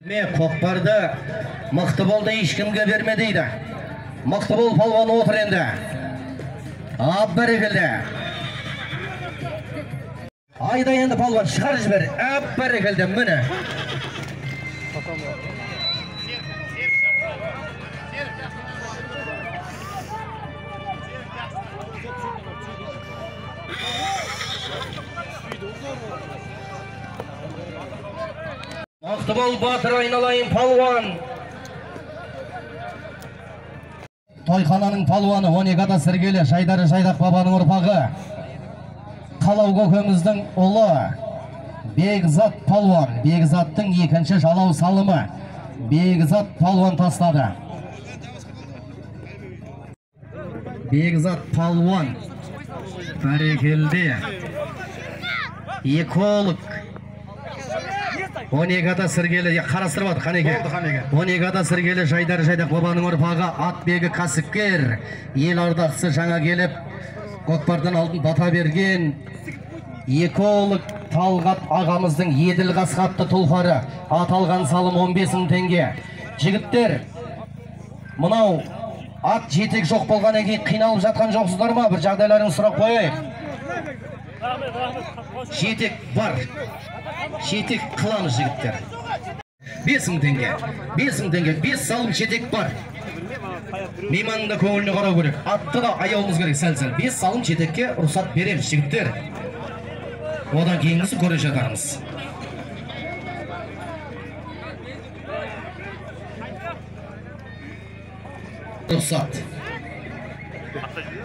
Ме көкпарды мықты болды, ешкімге берме дейді. Мықты бол палуан отыр енді. Ап бәрекелді. Айда енді палуан шығар жібер. Ап бәрекелді міне. Мықты бол батыр айналайын палуан. Тойхананың палуаны 12 ата Сіргелі, Жайдары Жайдақ бабаның ұрпағы. Қалау көкеміздің ұлы Бекзат палуан. Бекзаттың екінші жалау салымы. Бекзат палуан тастады. Бекзат палуан. Бәрекелді. Эколог. 12 ата Сіргелі, қарастырып жатыр, қанеке. 12 ата Сіргелі, Жайдары Жайдақ бабаның ұрпағы, атбегі кәсіпкер, ел ардақтысы жаңа келіп, көкпардан алдын бата берген эколог Талғат ағамыздың Еділ қасқатты тұлпары, аталған салым 15 мың теңге. Жігіттер, мынау ат жетек жоқ болғаннан кейін қиналып жатқан жоқсыздар ма? Бір жағдайларын сұрақ қояйық. Жетек бар. Жетек қыламыз жігіттер. 5 мың теңге. 5 мың теңге. 5 салым жетек бар. Мейманның да көңіліне қарау керек. Атты да аяуымыз керек сәл-сәл. 5 салым жетекке рұқсат береміз жігіттер. Одан кейінгісін көре жатармыз. Рұқсат.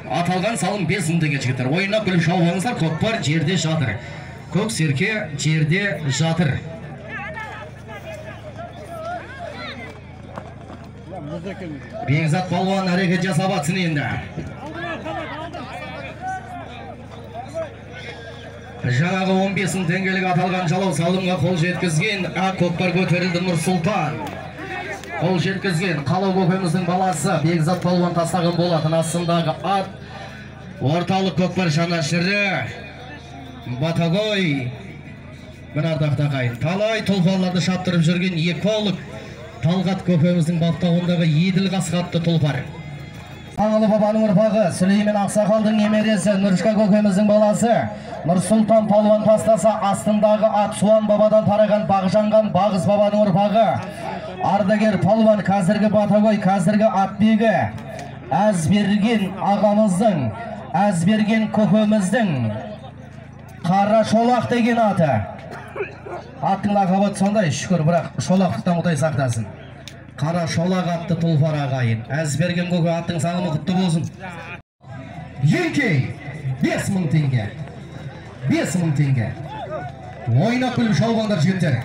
Аталған салым 5 мың теңге жігіттер. Ойнап күліп шауып алыңыздар. Көкпар жерде жатыр. Көк серке жерде жатыр. Бекзат палуан әрекет жасап атсын енді. Жаңағы 15 мың теңгелік аталған жалау салымға қол жеткізген ақ көкпар көтерілді Нұрсұлтан. Қол жеткізген Қалау көкеміздің баласы Бекзат палуан тастаған болатын. Астындағы ат орталық көкпар жанашыры Батагой. Мына ардақты ағайын, талай тұлпарларды шаптырып жүрген эколог Талғат көкеміздің баптауындағы Еділ қасқатты тұлпар. Аңылы бабаның ұрпағы, Сүлеймен ақсақалдың немересі, Нұршка көкеміздің баласы Нұрсұлтан палуан тастаса, астындағы ат Суан бабадан тараған Бағжанған Бағыз бабаның ұрпағы. Ардагер палуан, қазіргі Батагой, қазіргі атбегі Әзберген ағамыздың, Әзберген көкеміздің Қара Шолақ деген аты. Аттың лақабы сондай, шүкір, бірақ шолақтықтан Құдай сақтасын. Қара Шолақ атты тұлпар ағайын. Әзберген көке, аттың салымы құтты болсын. Еңкей, 5 мың теңге. 5 мың теңге. Ойнап күліп шауып жігіттер.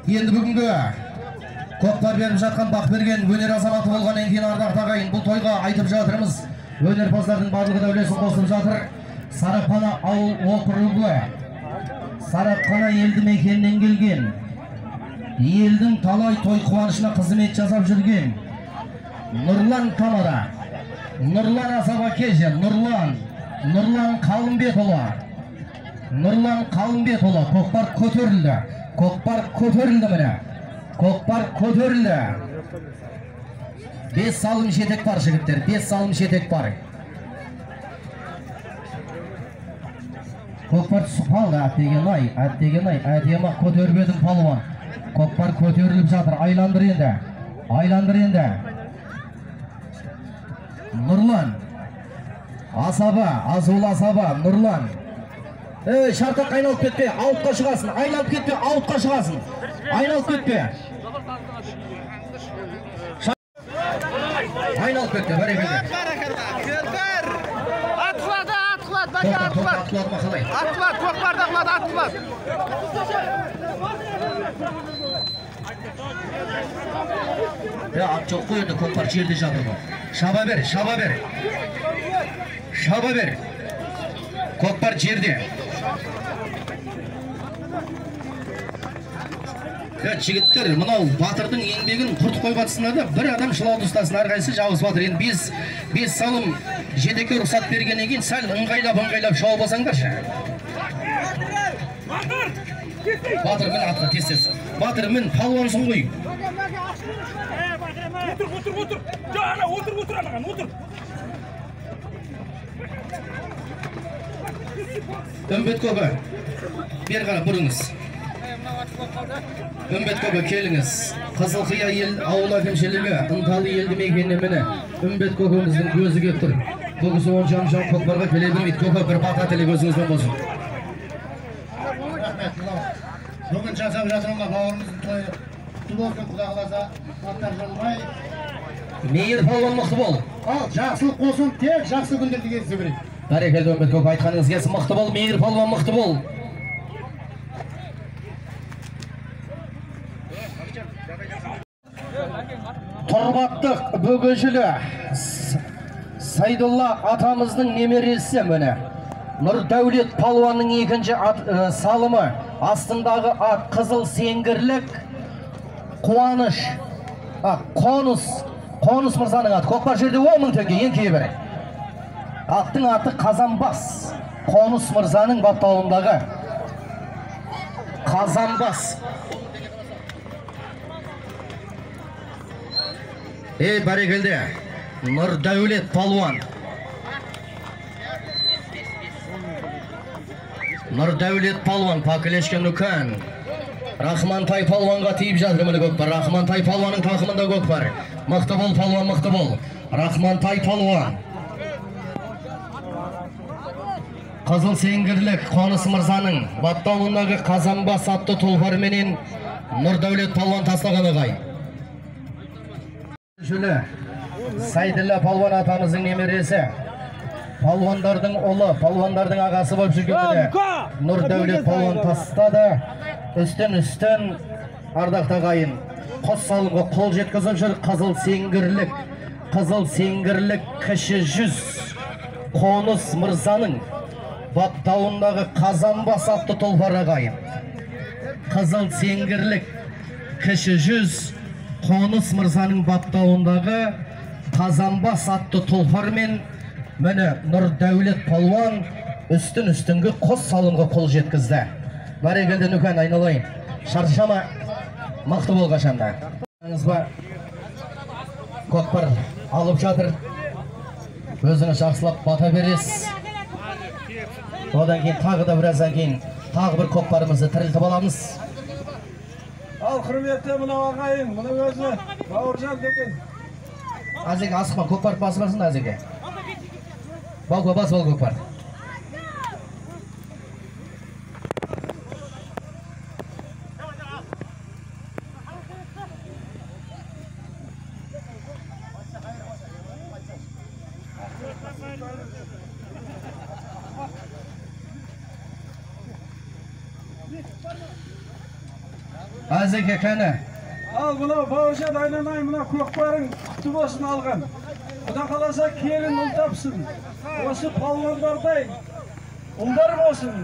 Енді бүгінгі көкпар беріп жатқан Бақберген өнер азаматы болғаннан кейін ардақты ағайын, бұл тойға айтып жатырмыз. Өнерпаздардың барлығы да үлесін қосып жатыр. Сарапқана ауыл округі, Сарапқана елді мекенінен келген, елдің талай той қуанышына қызмет жасап жүрген Нұрлан Тамада, Нұрлан Асабакежі, Нұрлан, Нұрлан Қалымбетұлы, Нұрлан Қалымбетұлы. Көкпар көтерілді, көкпар көтерілді міне, көкпар көтерілді. 5 салым жетек бар жігіттер, 5 салым жетек бар. Көкпар түсіп қалды, әттеген ай, әттеген ай, әдемі көтеріп едің палуан. Көкпар көтеріліп жатыр, айландыр енді, айландыр енді. Нұрлан, Асаба, Азулы Асаба, Нұрлан. Ей, шартақ айналып кетпе, ауытқа шығасың, айналып кетпе, ауытқа шығасың, айналып кетпе. Айналып кетпе, бәрекелді. Атқылады ма қалай? Атқылады, көкпарды құлады, атқылады. Ат жоқ қой енді, көкпар жерде жатыр ғой. Шаба бер, шаба бер. Шаба бер. Көкпар жерде. Жігіттер, мынау батырдың еңбегін құртып қойып жатсыңдар да, бір адам шылауды ұстасын, әрқайсысы жалғыз батыр. Енді 5 салым жетекке рұқсат бергеннен кейін сәл ыңғайлап-ыңғайлап шауып алсаңдаршы. Батыр! Батыр мін атқа тез-тез. Батыр мін, палуансың ғой. Отыр, отыр, отыр. Жоқ, ана, отыр, отыр, анаған, отыр. Үмбет көке, бері қарап бұрыңыз. Үмбет көке, келіңіз. Қызылқия ел ауыл әкімшілігі Ынталы елді мекеніне міне Үмбет көкеміздің көзі келіп тұр. Бұл кісі онша көкпарға келе бермейді. Көке, бір бата тілек өзіңізден болсын. Рахмет. Бүгін жасап жатырмын бауырымыздың тойы құтты болсын, Құда қаласа, аттар жолмай. Мейір палуан мықты бол. Ал жақсылық болсын, тек жақсы күндерді кездесе берейік. Бәрекелді, Үмбет көке, айтқаныңыз келсін, мықты бол, Мейір палуан мықты бол. Тұрбаттық бөгежілі Сайдулла атамыздың немересі міне. Нұрдәулет палуанның екінші салымы. Астындағы ат қызыл сеңгірлік Қуаныш, Қоныс, Қоныс мырзаның аты. Көкпар жерде 10 мың теңге, еңкейе берейік. Аттың аты Қазанбас. Қоныс мырзаның баптауындағы Қазанбас. Ей, бәрекелді, Нұрдәулет палуан. Нұрдәулет палуан, Пакілешкен Нүкән. Рахмантай палуанға тиіп жатыр міне көкпар. Рахмантай палуанның тақымында көкпар. Мықты бол, палуан, мықты бол. Рахмантай палуан. Қызыл сеңгірлік Қоныс мырзаның баптауындағы Қазанбас атты тұлпарменен Нұрдәулет палуан тастаған ағай. Жүлі Сайділла палуан атамыздың немересі. Палуандардың ұлы, палуандардың ағасы болып жүрген Нұрдәулет палуан тастады. Үстін-үстін ардақты ағайын қос салымға қол жеткізіп жүр. Қызыл сеңгірлік, қызыл сеңгірлік кіші жүз Қоныс мырзаның баптауындағы Қазанбас атты тұлпар ағайын. Қызыл сеңгірлік кіші жүз Қоныс мырзаның баптауындағы Қазанбас атты тұлпармен міне Нұрдәулет палуан үстін-үстінгі қос салымға қол жеткізді. Бәрекелді, Нүкән, айналайын. Шаршама, мықты бол қашанда. Көкпар алып жатыр. Өзіңіз жақсылап бата бересіз. Одан кейін тағы да біраздан кейін тағы бір көкпарымызды тірілтіп аламыз. Ал құрметті мынау ағайын, мынау өзі Бауыржан деген. Әзеке, асықма, көкпар басып алсын әзеке. Баука, басып ал көкпар. Әзеке, кәні. Ал мынау Бауыржан айналайын, мынау көкпарың құтты болсын алған. Құда қаласа келін ұл тапсын. Осы палуандардай ұлдар болсын.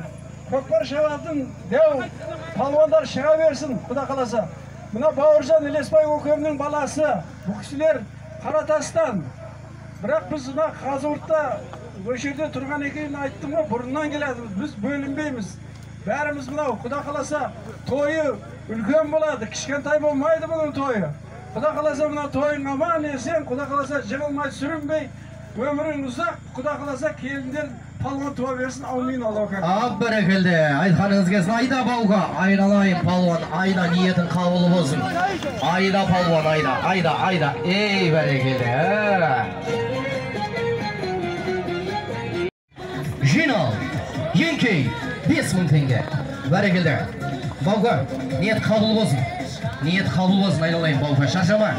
Көкпар шабатын дәу палуандар шыға берсін, Құда қаласа. Мына Бауыржан Ілесбай көкемнің баласы. Бұл кісілер Қаратастан. Бірақ біз мына Қазығұртта осы жерде тұрған екенін айттым ғой, бұрыннан келеді. Біз бөлінбейміз. Бәріміз мынау Құда қаласа тойы үлкен болады, кішкентай болмайды бұның тойы. Құда қаласа мына тойың аман есен, Құда қаласа жығылмай, сүрінбей, өмірің ұзақ, Құда қаласа келіндер палуан туа берсін, аумин, Аллаху акбар. Ап, бәрекелді, айтқаныңыз келсін. Айда бауға, айналайын палуан, айда ниетің қабыл болсын. Айда палуан, айда, айда, айда. Ей, бәрекелді. Жинал, еңкей, 5000 теңге. Бәрекелді. Бауға, ниет қабыл болсын. Ниет қабыл болсын, айналайын бауға, шаршама.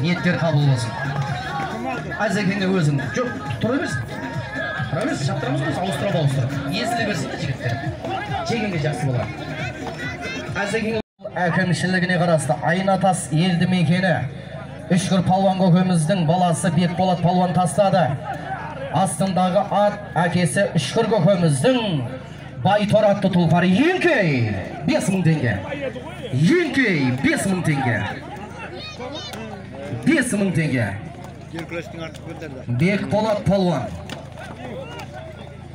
Ниеттер қабыл болсын. Әзекеңе өзің. Жоқ, тұра берсін. Тұра берсін, шаптырамыз ғой, ауыстырып ауыстырып. Езіле берсін жігіттер. Жегенге жақсы болады. Әзекеңе әкімшілігіне қарасты Айнатас елді мекені. Үшкір палуан көкеміздің баласы Бекболат палуан тастады. Астындағы ат әкесі Үшкір көкеміздің Байтор атты тұлпары. Еңкей, 5000 теңге. Еңкей, 5000 теңге. 5000 теңге. Бекболат палуан.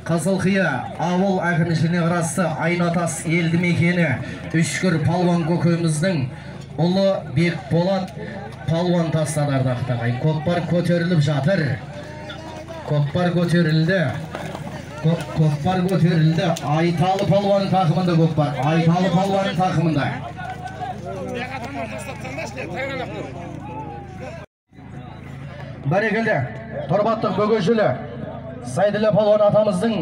Қызылқия ауыл әкімшілігіне қарасты Айнатас елді мекені Үшкір палуан көкеміздің ұлы Бекболат палуан тастады ардақты ағайын. Көкпар көтеріліп жатыр. Көкпар көтерілді. Көкпар көтерілді. Айталы палуанның тақымында көкпар. Айталы палуанның тақымында. Бәрекелді. Торбаттық Бөгешілі Сайділі палуан атамыздың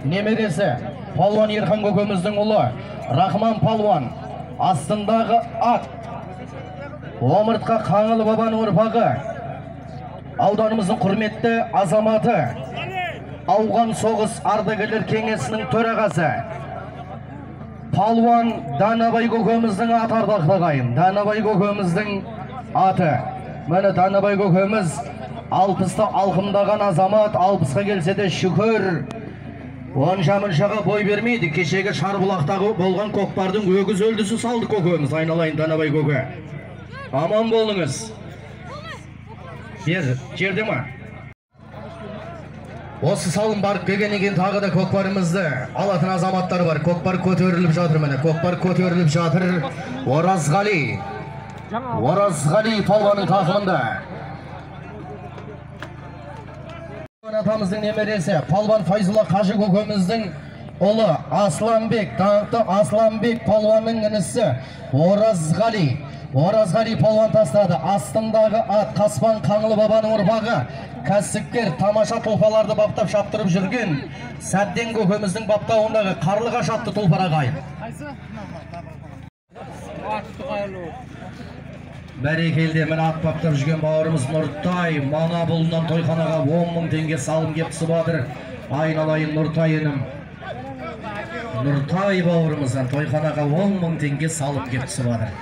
немересі, палуан Ерхан көкеміздің ұлы Рахман палуан, астындағы ат Омыртқа Қаңылы бабаның ұрпағы, ауданымыздың құрметті азаматы, Ауған соғыс ардагерлер кеңесінің төрағасы палуан Данабай көкеміздің аты ардақты ағайын. Данабай көкеміздің аты. Міне Данабай көкеміз 60-ты алқымдаған азамат, 60-қа келсе де шүкір, онша-мұншаға бой бермейді. Кешегі Шарбұлақтағы болған көкпардың өгіз өлдісі салды көкеміз. Айналайын Данабай көке. Аман болыңыз. Бер, жерде ма? Осы салым барып келгеннен кейін тағы да көкпарымызды алатын азаматтар бар. Көкпар көтеріліп жатыр міне. Көкпар көтеріліп жатыр. Оразғали. Оразғали палуанның тақымында. Атамыздың немересі палуан Файзулла қажы көкеміздің ұлы Асланбек, даңқты Асланбек палуанның інісі Оразғали. Оразғали палуан тастады. Астындағы ат Қаспан Қаңлы бабаның ұрпағы, кәсіпкер, тамаша тұлпаларды баптап шаптырып жүрген Сәбден көкеміздің баптауындағы Қарлығаш атты тұлпар ағайын. Бәрекелді, міне ат баптап жүрген бауырымыз Нұртай Манабұлынан тойханаға 10 мың теңге салым кеп түсіп жатыр. Айналайын Нұртай інім. Нұртай бауырымыздан тойханаға 10 мың теңге салым кеп түсіп жатыр.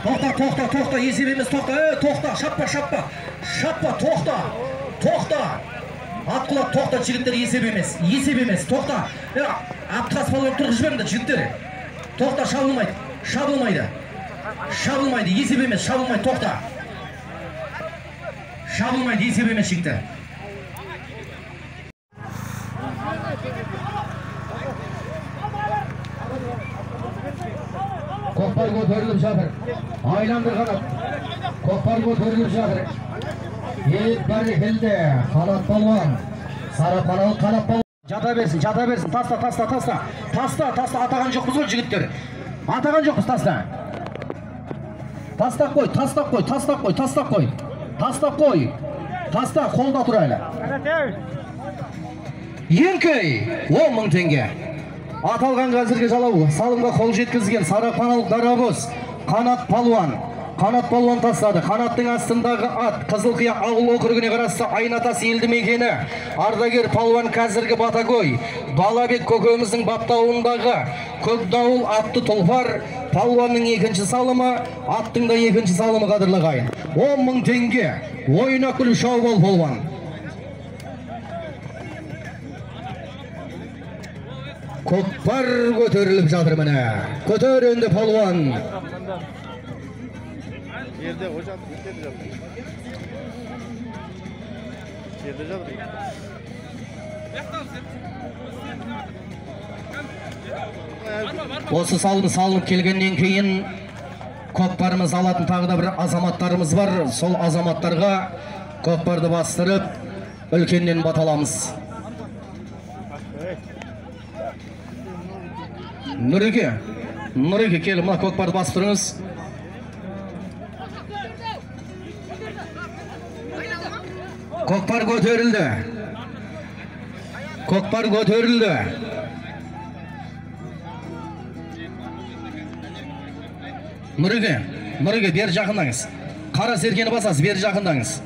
Тоқта, тоқта, тоқта, есеп емес, тоқта, тоқта, шаппа, шаппа, шаппа, тоқта, тоқта, ат құлап, тоқта, жігіттер, есеп емес, есеп емес, тоқта, Абдықас палуан тұрғызып жіберіңдер, жігіттер, тоқта, шабылмайды, шабылмайды, шабылмайды, есеп емес, шабылмайды, тоқта, шабылмайды, есеп емес, жігіттер. Көкпар көтеріліп жатыр. Айландыр қанат. Көкпар көтеріліп жатыр. Ет бәрекелді. Қанат палуан. Сары қанат қанат палуан. Жата берсін, жата берсін. Таста, таста, таста. Таста, таста. Атаған жоқпыз ғой жігіттер. Атаған жоқпыз, таста. Тастап қой, тастап қой, тастап қой, тастап қой. Тастап қой. Таста, қолда тұр әлі. Еңкей, 10 мың теңге. Аталған қазіргі жалау салымға қол жеткізген Сарапаналық дарабоз Қанат палуан. Қанат палуан тастады. Қанаттың астындағы ат Қызылқия ауыл округіне қарасты Айнатас елді мекені. Ардагер палуан қазіргі Батагой Балабек көкеміздің баптауындағы Көкдауыл атты тұлпар палуанның екінші салымы, аттың да екінші салымы қадірлі ағайын. 10 мың теңге. Ойына күліп шауып ал палуан. Көкпар көтеріліп жатыр міне. Көтер енді палуан. Жерде жатыр, жерде жатыр. Жерде жатыр. Осы салым салынып келгеннен кейін көкпарымыз алатын тағы да бір азаматтарымыз бар. Сол азаматтарға көкпарды бастырып үлкеннен баталамыз. Нұреке, Нұреке келіп мына көкпарды басып тұрыңыз. Көкпар көтерілді. Көкпар көтерілді. Нұреке, Нұреке, бері жақындаңыз. Қара серкені басасыз, бері жақындаңыз.